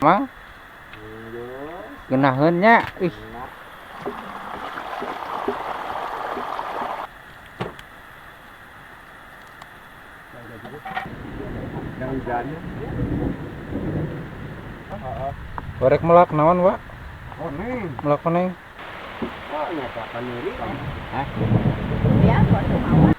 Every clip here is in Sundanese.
Mang geunaheun nya ih. Gorek melak naon, Wak? Koneng. Melak koneng. Oh, nyata kanuri. Hah? Ya, kok mau.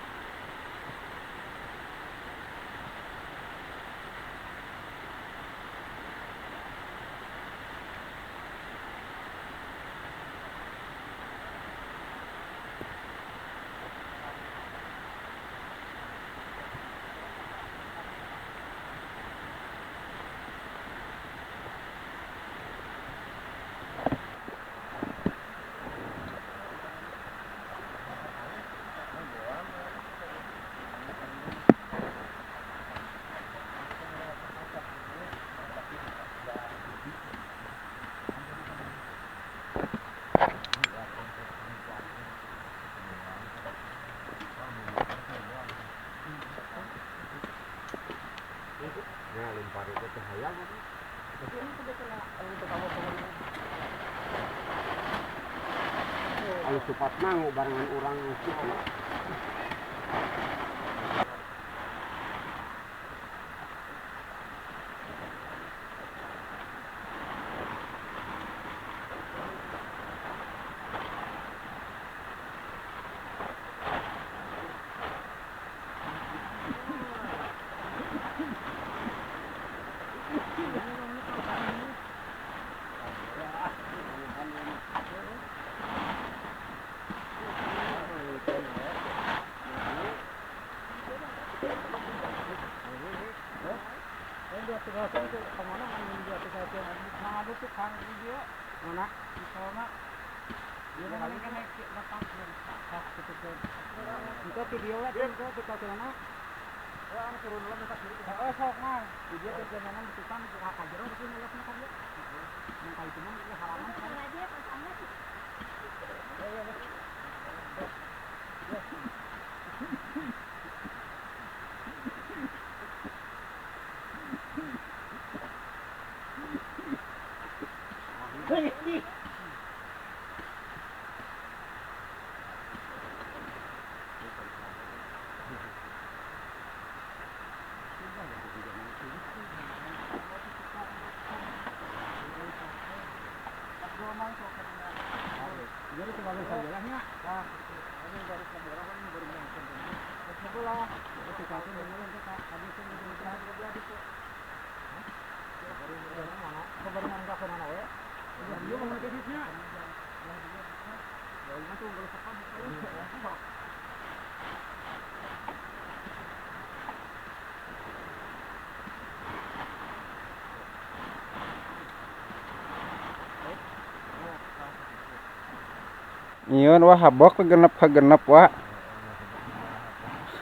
Nah, lempar itu teh hayang. Alus cepat mang barengan urang kitu. Nyieun wah habok genep ka genep wah.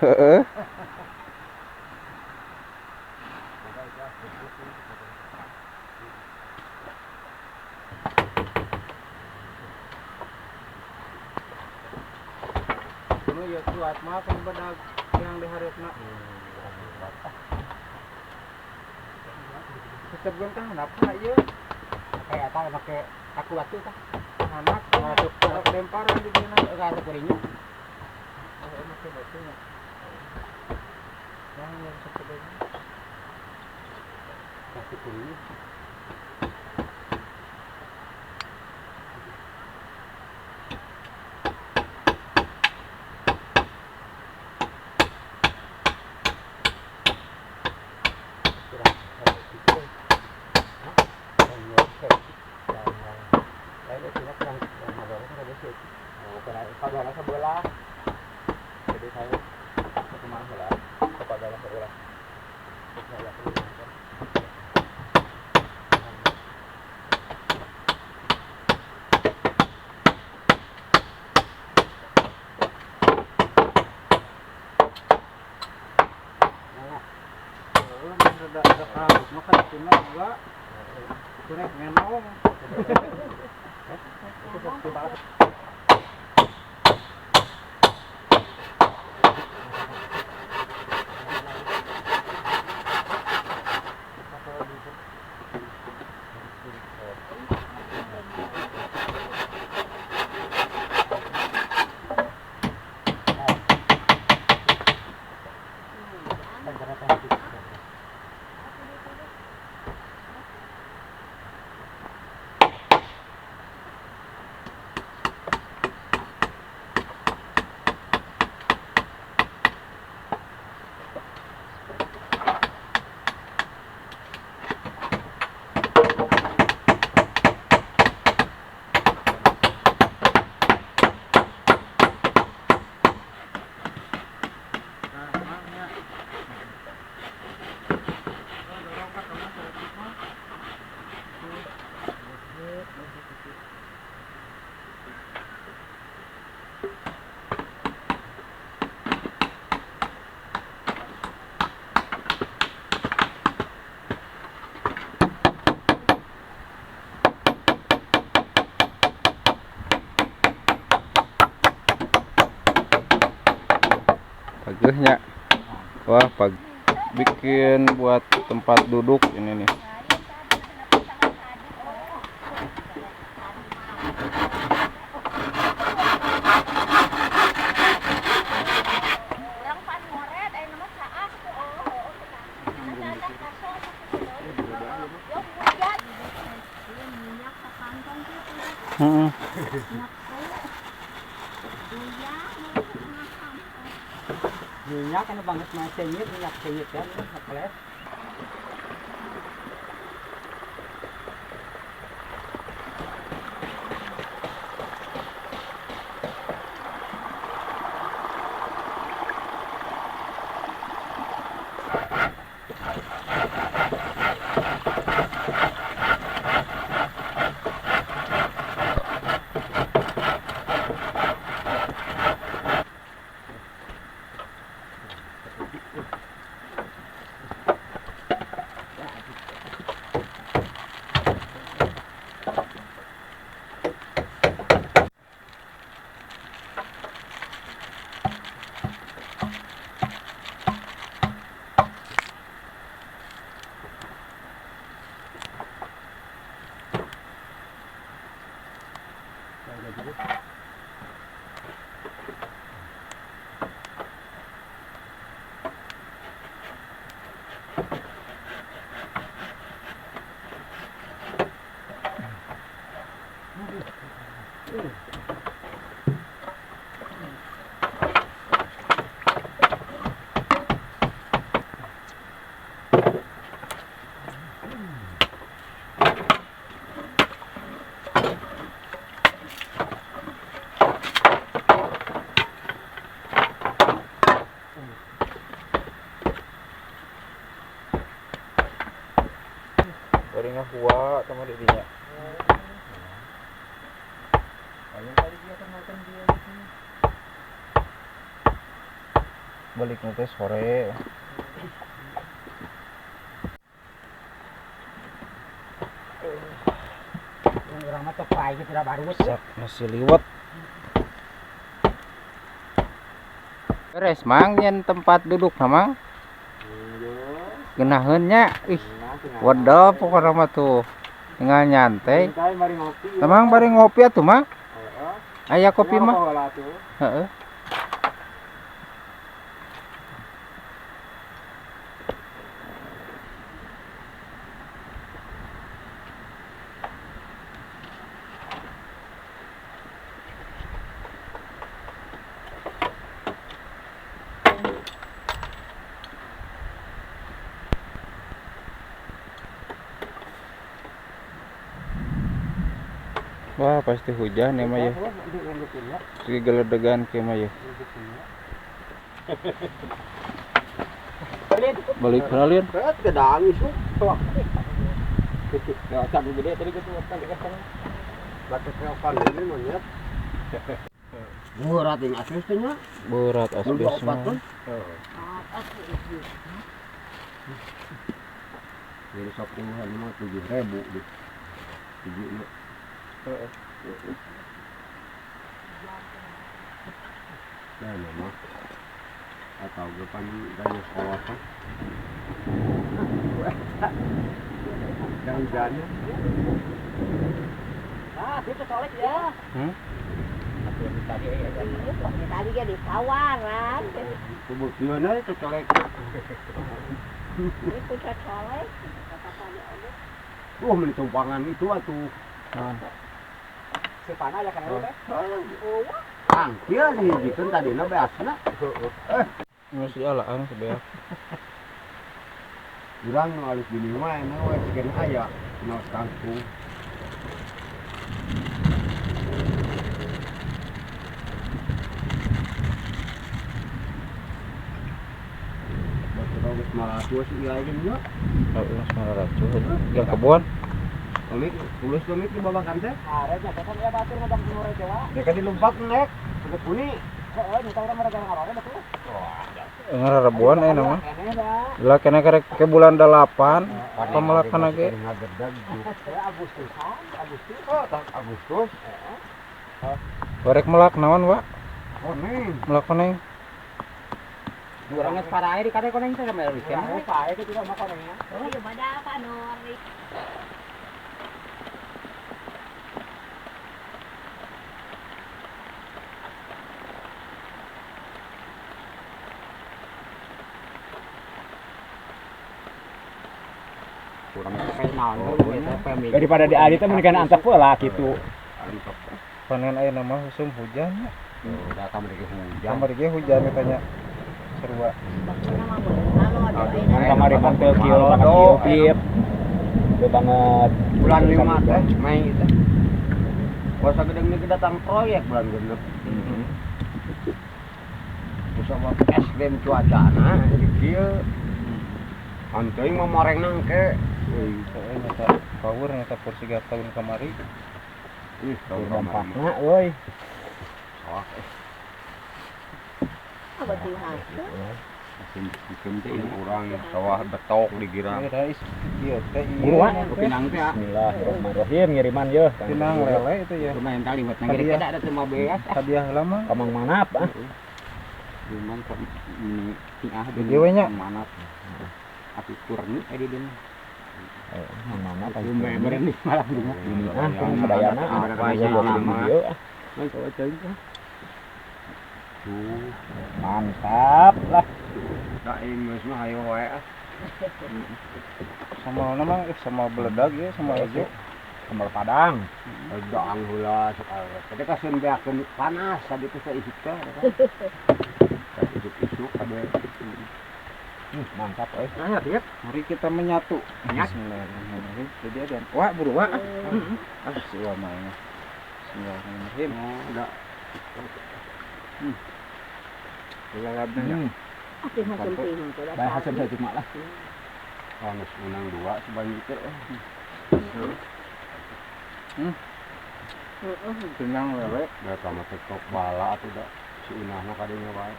Heeh. Nu ieu kuat mah kan bedag yang dihareupeuna. Tetep ka handap ieu. Kayak eta make aku batu tah. Anak masuk lemparan di dina enggak ada kurinya. Oh, make batunya. Yang sepedanya. Kasih kurinya. Sebelah, jadi saya kemana lah, kepada sebelah. Pageuhnya. Wah, pag bikin buat tempat duduk ini nih. Minyak kan banget mah cengit, minyak cengit ya, minyak. Baringnya huwa sama didinya. Paling kali dia kan makan dia di sini. Balik nanti sore. Orang mah tepai gitu dah baru. Siap, masih liwat. Beres mang nyen tempat duduk na mang. Genaheun nya. Ih. Wadah pokoknya mah tuh tinggal nyantai. Emang bari ngopi atuh mah? Aya kopi mah. Heeh. Wah, pasti hujan ya mah ya. Si geledegan kieu mah ya. Balik kenalin. Berat gedang isu. Ya, can gede tadi gitu kan. Batas kapan ini monyet. Berat yang asbes teh nya. Berat asbes mah. Jadi 10-an mah 7.000 deh. 7 Ya nama atau depan banyak sekolah kan? Jangan-jangan. Ah, itu colek ya. Tadi dia ditawaran. Kebetulan itu colek. Itu colek. Wah, beli tumpangan itu atuh. Sepana ya kan teh. Tangkil dihijikeun tadina beasna. Masih alaan sebeak. Urang nu alus bini mah emang we cikeun aya naos kangkung. Batur geus maratu sih ieu ge nya. Heeh, geus maratu. Yang kebon. Komik, tulus komik di babakan teh. Arek nya kan ya batur ngajak timur Jawa. Ya kan dilumpak nek, sampai kuni. Heeh, nyata urang mereka ngarare betul. Wah, ngararebuan aya nama. Lah kene karek ke bulan 8 pamelakan ge. Agustusan, Agustus. Oh, Agustus. Barek melak naon, Pak? Koneng. Melak koneng. Urang geus parae di kade koneng teh kamera weekend. Pae kitu mah konengnya. Ayo bada apa Nur? Daripada di adi teh mendingan antep lah gitu. Panen ayeuna mah usum hujan nya. Udah kamari ge hujan. Kamari ge hujan katanya. Sarua. Kamari mah teu kieu banget kieu pip. Teu banget. Bulan 5 teh Mei teh. Puasa gedeng ini datang proyek bulan genep. Terus sama ekstrem cuacana jadi kieu. Anteuing mah moreng nangke. Soalnya nyata power nyata porsi tahun kamari. Ih, tahun dampakna euy. Soak Apa tuh hasil? Urang sawah betok digira. Ieu teh ieu. Pinang teh. Bismillahirrahmanirrahim ngiriman yeuh. Pinang lele itu ya. Lumayan kali buat ngirim kada ada teu beas. Hadiah lama. Kamang manap ah. Cuman kok ini ah di we nya. Manap. Api kurni di dieu. Mang mana pa beureun nih malah di ini ah sadayana apa ya ieu ah. Mantap lah. Da geus mah hayo wae ah. Sama nama sama beledag ya sama hijau. Sambal Padang. Doang heula sok alus. Tadi kasieun beakeun panas tadi teh saisuk teh. Isuk-isuk kabeh. Mantap euy. Nah, ya, mari kita menyatu. Bismillahirrahmanirrahim. Jadi ada wah buru wah. Ah, si wah mah. Bismillahirrahmanirrahim. Udah. Lalabnya. Bae hasil saya cuma lah. Panas menang dua sebanyak itu. Pinang lele. Da kama tektok bala atuh da si unahna kadinya wae.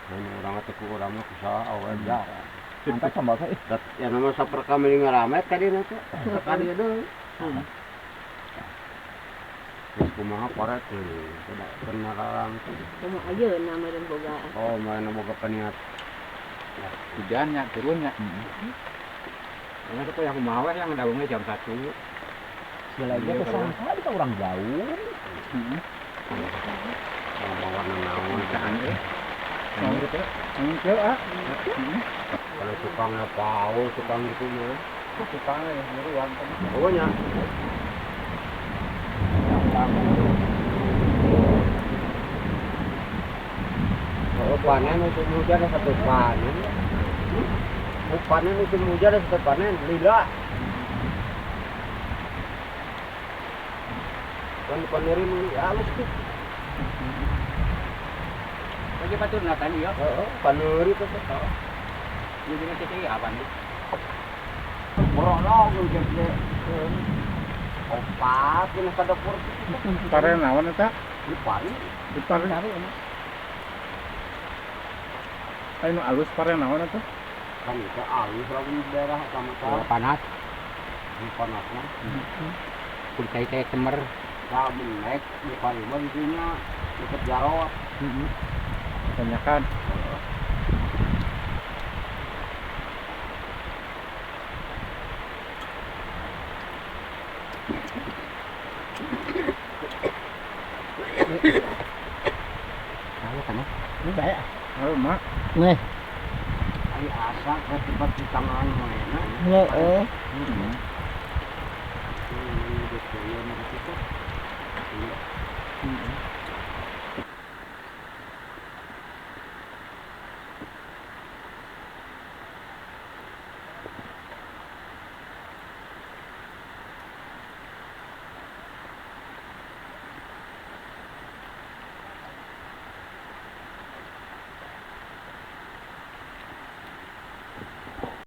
Lain urang teh ku urang mah kusaha awe jarang. Mantap sambal teh. Ya nama saper kami ngaramet kadinya teh. Kadinya deui. Terus kumaha poret teh tidak pernah teh. Kumaha ayeuna meureun boga. Oh, mana boga paniat. Hujannya turunnya. Karena itu yang kumaha yang daungnya jam 1. Segala aja kesangka kita orang jauh. Kalau bawa naon kan euy. Kalau tukangnya pau, tukang gitu mah. Tukangnya ya, nyeruan kan. Oh nya. Kalau panen musim hujan ada satu panen. Panen musim hujan ada satu panen, lila. Kan paneri halus tuh. Lagi patur natan iya. Heeh, paneri tuh. Ieu dina teh apa nih? Borono hujan teh. Opat dina ka dapur. Pare naon eta? Di pari. Di pare. Anu alus pare naon eta? Kan itu alus lamun di daerah sama panas. Di panasna. Kulit kayak kemer. Nah, menek di pari mah ditunya deket Jarot. Banyakan. Ayo kan ya. Ini baik. Ayo, Mak. Nih. Ai asa ke tempat di tangan mah enak. Heeh.